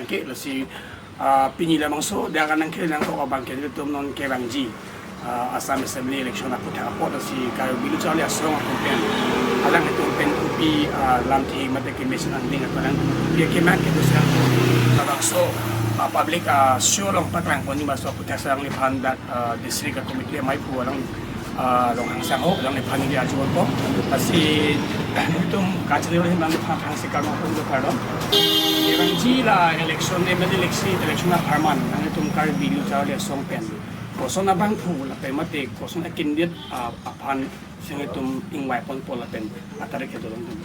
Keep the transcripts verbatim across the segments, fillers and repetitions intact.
Ke lasi, ah, pini labangso dia kanang ke nangkok abang ke nelitum non kevangji, ah, Assam Assembly election aphuthak apot lasi Karbi Lo Charli Asong atum pen alanglitum pen kopi, ah, lamthe mate kemesen angdeng atum alangtum kopi kemang ke dosang labangso, ah, public, ah, show along paklangponji, bangso aphuthak si alangliphan dak, ah, district committee amei pu alang, ah, Ronghang Sangho alangliphan neli arjuponpo. Lasi nelitum kachari lo him alangliphan aphan si kardom, kardom, kardom. Kevangji la election, M L A election, election apharman nelitum Karbi Lo Charli Asong pen koson abangphu lapen mate koson a-candidate, ah, aphan si nelitum ingvaiponpo lapen atarik kedo along tum.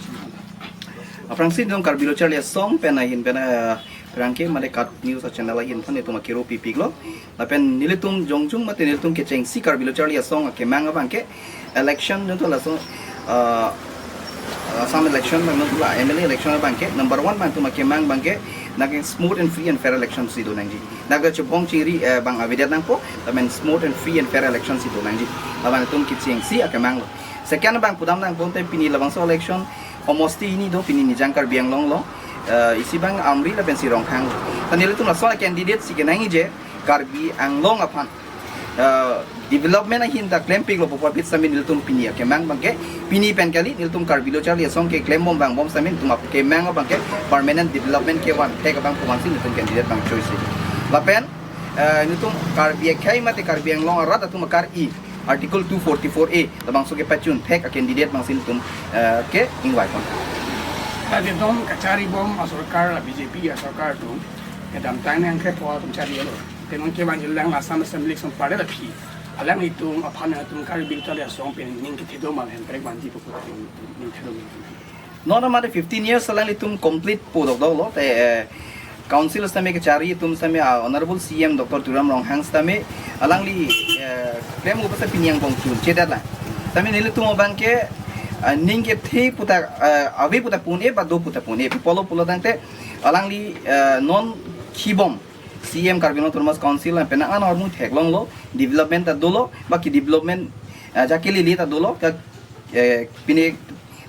Aphrangsi nelitum Karbi Lo Charli Asong pen ahin pen, eh, rangke mate KAT News a-channel ahin pen nelitum akero pipiklo. Lapen nelitum jongjung mate nelitum kechengsi Karbi Lo Charli Asong akemang abang ke election nelitum laso, ah, Assam election abang nelitum la M L A election abang ke number one abang nelitum akemang abang ke nangke smooth and free and fair election si do nangji. Nangke chubong chiri, eh, abang avedet nangpo, lapen smooth and free and fair election si do nangji. Labang nelitum kechengsi akemanglo. Second abang pudam nangpo te pini labangso election homosti hini do, pini Nijang Karbi Anglong along, eh, isi abang Amri lapen si Ronghang. Ta nelitum laso candidate si kenangji je Karbi Anglong aphan, eh, development ahin ta klempiklo pu apot sitame nelitum pini akemang abang ke, pini pen kali nelitum Karbi Lo Charli Asong keklembom vangbom sitame nelitum akemang abang ke permanent development kevan thek abang pu abang si nelitum candidate abang choice si. Lapen, eh, nelitum Karbi akhei mate Karbi Anglong arat atum akar-i Article two forty-four A labangso kepachun thek a-candidate abang si nelitum, eh, ke-ingvaipon. Tadi dong kacharibom asorkar la B J P asorkar atum kedamtang nangkepho atum charilo. Te non kevangji lang la Assam Assembly election pardet aphi alanglitum aphan nelitum Karbi Lo Charli Asong pen ning kethedun ma hen prek vanji pu ning thedun. Non amate fifteen years alanglitum complete po dokdoklo te, eh, council sitame kechari atum sitame, ah, Honorable C M Doctor Tuliram Ronghang sitame alangli, eh, klem upa sa pini angbong chun chedat la. Sitame nelitum abang ke, ah, ning kethe pu ta, eh, ave pu ta pun-e ba do pu ta pun-e. Pi apotlo pulotangte alangli, eh, non kibom C M Karbi Anglong Autonomous Council pen an ahormu theklonglo, development ta dolo, baki development, ah, jake lili ta dolo, ka, eh, pine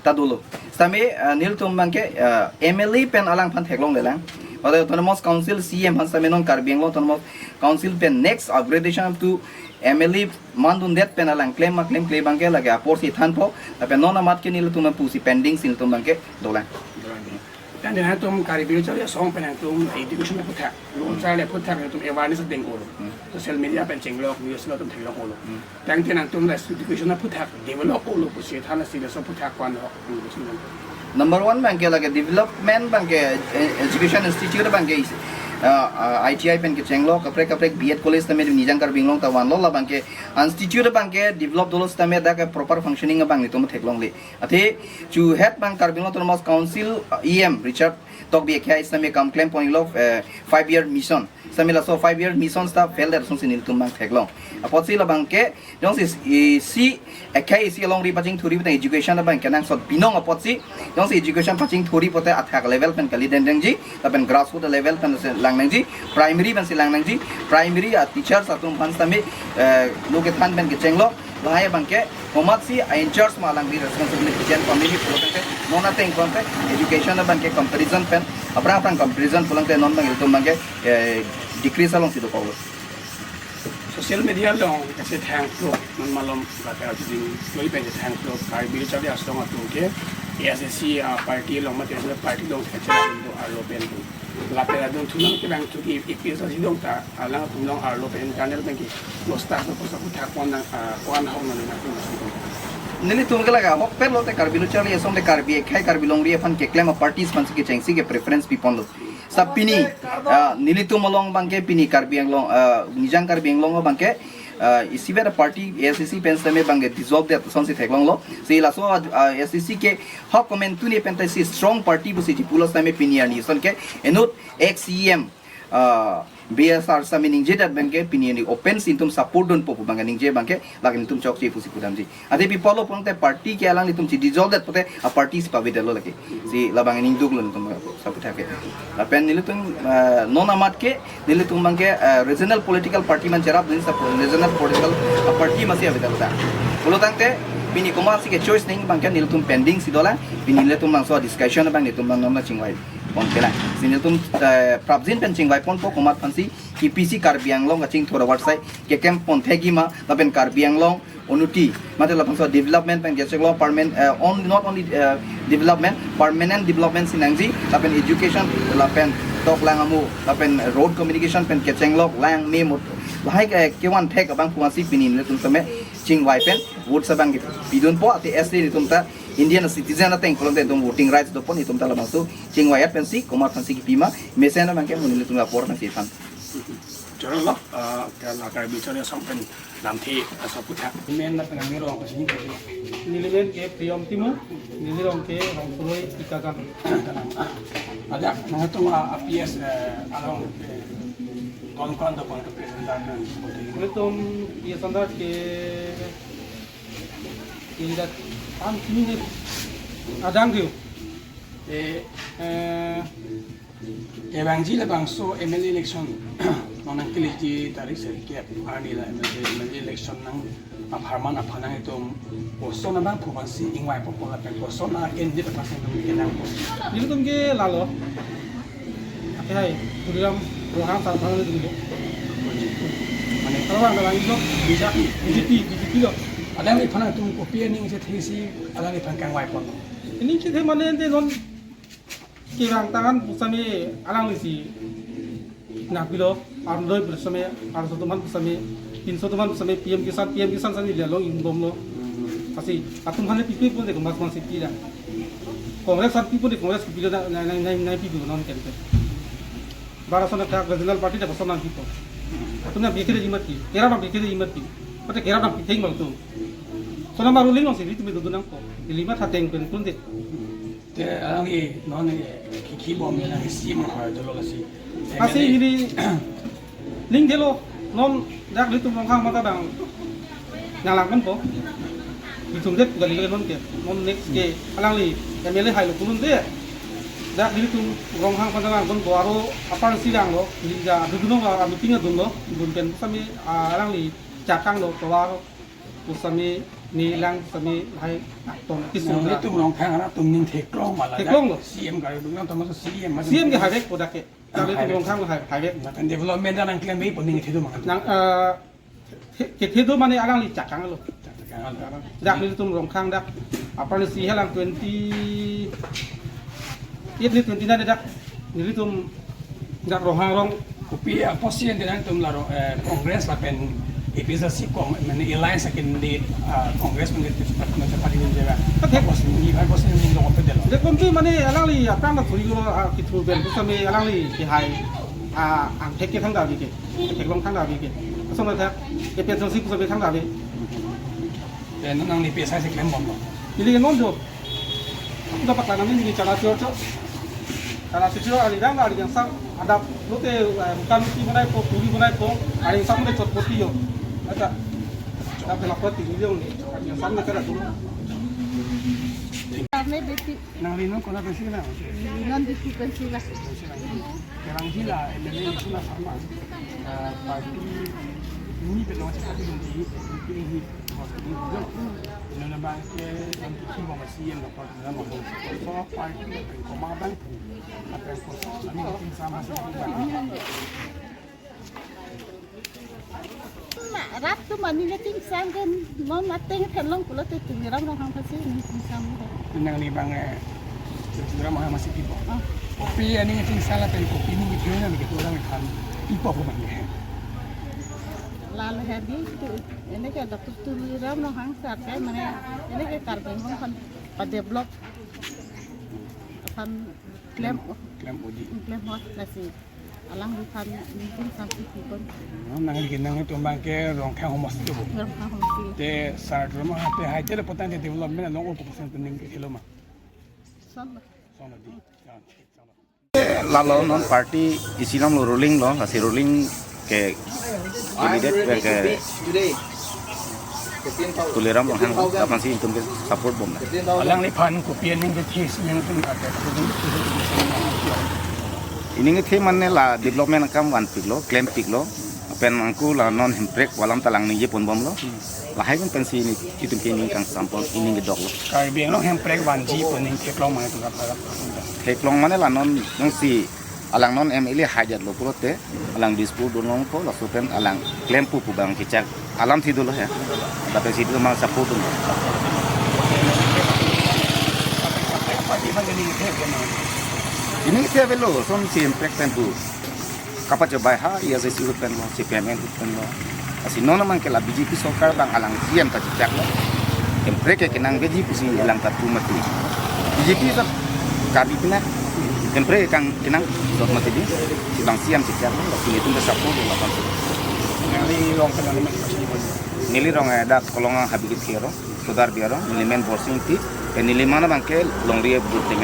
ta dolo. Sitame, ah, nelitum abang ke, ah, M L A pen alangphan theklonglelang. Mate Autonomous Council C M aphan sitame non Karbi Anglong Autonomous Council pen next upgradation up to M L A mandundet pen alang klem ma klemkle abang ke lake apor si thanpo, lapen non amat ke nelitum pusi pending si nelitum abang ke dolang. Kan nangtum Karbi Lo Charli Asong pen nangtum education aphuthak, Lo Charli aphuthak nangtum awareness deng-olo. Hmm. Social media pen chenglok, news lo atum theklonglo. Hmm. Tangte nangtum la education aphuthak develop-olo pusi than si laso aphuthak ko-an ho. Hmm. Number one abang ke lake development abang ke, eh, education institute abang ke is, ah, ah, I T I pen kechenglok, kaprek kaprek B Ed college sitame Nijang Karbi Anglong ta vanlo, labang ke institute abang ke develop dolo sitame dak ke proper functioning abang nelitum theklongle. Athe chuhet abang Karbi Anglong Autonomous Council, uh, E M Richard Tokbi akhei sitame kam klemponlo, eh, five year mission. Sitame laso five year mission ta fail det asonsi nelitum abang theklong. Apotsi labang ke jongsi, i, si akhei isi alongri pachingthuri pute education abang kenangsot binong apotsi, jongsi education pachingthuri pute athak level pen kali dendengji, lapen grassroot level pen si langnangji, primary pen si langnangji, primary a-teachers atum aphan sitame, eh, lo kethan pen kechenglo, lahai abang ke komatsi a-in-charge ma alangli responsibility jen pamili pulotangte non ateng pulotangte education abang ke comparison pen, aphrang aphrang comparison pulotangte non abang ilitum abang ke, eh, decrease alongsi dokoklo. Social media along kachethang thulo, non malom lake arjuding loi pen chethang thulo, Karbi Lo Charli Asong atum ke A I C C, ah, party along mate party along kachethang thulo arlo pen. Lapen adun thulang kelang thuki A P H L C dong ta, alangtum along arlo pen internal pen ke lo staff lo posa aphuthak ko-an, ah, ko-an ahok nang nang. Nelitum ke lake ahokpet lo te Karbi Lo Charli Asong te Karbi akhei Karbi longri aphan keklem a-parties aphansi kechengsi ke-preference piponlo. Sitame pini, ah, nelitum along abang ke pini Karbi Anglong, ah, Nijang Karbi Anglong abang ke, ah, isivet a-party A I C C pen sitame abang ke dissolve det asonsi theklonglo. Si laso, ah, A I C C ke hok komantu ni pen ta isi strong party pusi chipulo sitame pini arni ason ke inut ex C M, ah, B S R sitame ningjedet abang ke pini arni open si nelitum support dunpo pu abang ke ningje abang ke lake nelitum chokche pusi pudamji. Athe pi apotlo pulotangte party ke alanglitum chi-dissolve det pute a-party si pavedetlo lake. Si labang ning duklo nelitum sa aphuthak ke. Lapen nelitum, ah, non amat ke nelitum abang ke, ah, regional political party man cherapdun sa pu regional political, ah, party masi avedetlo ta. Pulotangte pini komatsi ke-choice nangji abang ke nelitum pending si dolang, pini nelitum labangso discussion abang nelitum abang non chingvai. pon pena. Si nelitum, eh, prapjin pen chingvai ponpo komat aphansi, K P C Karbi Anglong kachingthur award sai keklem pon thekji ma, lapen Karbi Anglong unnoti, mate labangso development pen kechenglo, permanent, eh, on, not only, eh, development, permanent development si nangji, lapen education, lapen toklang amu, lapen road communication pen kechenglo, lang me mut, lahai, eh, kevan thek abang aphansi pini nelitum tame chingvai pen vote abang kepidunpo, ate as nelitum ta Indian citizen ateng pulote itum voting rights dopon, itum ta labangso chingvai-et pensi komat aphansi kipi ma, mesen abang ke mo nelitum apor pensi than. Chorolo, ah, ke la Karbi Chori Asong pen lamthe aso puthak. Men lapen angni rong ko sini ko. Neli men ke Priyom Timung, neli rong ke Rongsoloi Tikagan. Ada, nangtum a, a P S, eh, along, eh, kon kon do kon ke president dan ko. Nelitum P S under ke, inda, am sini ni adang diu. Eh, Eh, kevangji labangso M L A election nang nangkeleji tarik sirkep arni la M L A, M L A election nang apharman aphan nangtum koson abang aphansi ingvaipo lapen koson a candidate aphansi nangtum kenangpo. Nelitum ke lalo. Ake hai, Tuliram Ronghang sar aphan nelitum ke. Mane kalau orang dalam itu B J P, B J P, B J P lo. Alangliphan nangtum kopi aning chethe si alangliphan kangvaipo? Aning chethe mane ante non kevang tangan pusitame alanglisi nangpilo, Orunodoi pusitame, Orunodoi atum aphan pusitame, Pinso atum aphan pusitame, P M Kisan, P M Kisan sani dia long ingbomlo. Lasi atum aphan pipe pun de mas mas pi da. Congress aphan pi pun de Congress kipilo da, nang nang nang nang pipo non kente. Bara sona thak regional party da koson nangpipo. Atum nangpi kere imat pi, kera nangpi kere imat pi. Pate kera nangpi theng bang tu. Sona ma ruling long si ri tumi dudu nangpo. Lima thateng pen pun de. Te alangli non, eh, kiki bom ya nang isi mo ha dolo lasi. Lasi neli ning delo non dak nelitum Rongkhang mata bang nanglang ponpo. Nelitum det kali non ke. Non next ke alangli M L A hailo pulote dak nelitum Rongkhang mata bang ponpo, aro apar si langlo. Neli ja dudu nanglo, meeting adunlo. Dun pen pusitame, ah, alangli chakanglo, tovar pusitame, ne lang pusitame, hai, aton, kisung. Nelitum Rongkhang arat atum ning theklong ma la. Theklonglo. C M gari dun nang termasuk C M, C M ke haiwek po dak ke. Kalau itu Rongkhang hai, haiwek. Lapen development dan nangklem be po ning thedo ma. Nang, eh, the-, kethe do mane alangli chakanglo. Chakanglo. Dak nelitum Rongkhang dak. Apar ni si helang twenty eight ni twenty nine dak. Nelitum dak Ronghang rong. Kopi apotsi ante nangtum la rong, eh, Congress lapen A P H L C kong, mane alliance akin di, ah, Congress mane party mane party ni jaga. Apotsi ni, apotsi ni lo kopi delo. Dekonti mane alangli aphrang na thuri lo, ah, kithur pen pusitame alangli ke hai, ah, angthek ke thangta bi ke. Theklong thangta bi ke. Asong na thak, A P H L C pusitame thangta bi. Te non nangli P S I si klem bomlo. Ili non jo. Dapat lah nami ini chana chor chor. Chana chor chor ari dang ari yang sang ada lote, eh, bukan ti bonaipo, puri bonaipo, ari yang sang de chot poti yo. Ada. Ada pelapor ti yo. Ari yang sang de kada dulu. Karena beti Nangli non konat pensi na? Neli non Diphu pensi la. Kevangji la M L A election apharman, eh, party ni pen nangchepate dunji, party ni hospital ni hospital. Non abang ke nangkiki bom C M dapat na mo. So party pen komat abang pu. Apa yang kosa? Nangli ning samsi. Ma, rat atum aning ketingsam ke non ateng theklong pulote Tuliram Ronghang aphansi ning tingsam ke. Nangli abang, eh, Tuliram Ronghang aphansi pipo. Ah. Kopi aning ketingsam lapen kopi aning kethe nangli ke Tuliram aphan pipo pu mane. Lalo hedi tu, ini ke Doctor Tuliram Ronghang sar ke mane, ini ke Karbi Anglong aphan pa-develop aphan klem, klem odi. Klem hot lasi. Alangliphan ning tingsam si pipon. Nangli ke nangtum abang ke Rongkhang homosti do. Rongkhang homosti. Te sar drama te hai te potang te development along ko percent ning kethelo ma. Son. Son di. Lalo non party isi alam lo ruling lo, lasi ruling ke candidate ke Tuliram Ronghang aphansi itum ke support bom na. Alangliphan kopi aning kethe si nangtum kate. Ining kethe mane la development akam vanpiklo, klempiklo. Pen angku la non hemprek alam ta lang ningje pon bomlo. Lahai pen pensi nelitum ke ning kangsampon, ning kedoklo. Karbi Anglong Hemprek vanji pu ning theklong mane tu kap kap. Theklong mane la non nangsi alang non M L A hajatlo pulote alang Dispur dun longpo, laso pen alang klempo pu abang kechak alam thi dolo ya. Tapi si itu mang support dun. Apa di mana ning thek kena? Ini kita velo son si Hemprek pen pu. Kapachobai ha, E S I C ahut penlo, C P I M ahut penlo. Lasi non abang ke la B J P sorkar abang alang C M ta chechaklo. Hemprek ke kenangveji pusi alang ta thu mati. B J P sat kabi pina. Hemprek kang kenang sot mati di. Si abang C M chechaklo, lasi nelitum ta support lo abang. Neli Rongpi along mane pasi. Neli rong eh dak Kolonga Habigit Kero, Sodar Biaro, neli men Borsing Ingti, eh, neli mana abang ke Longri Burteng.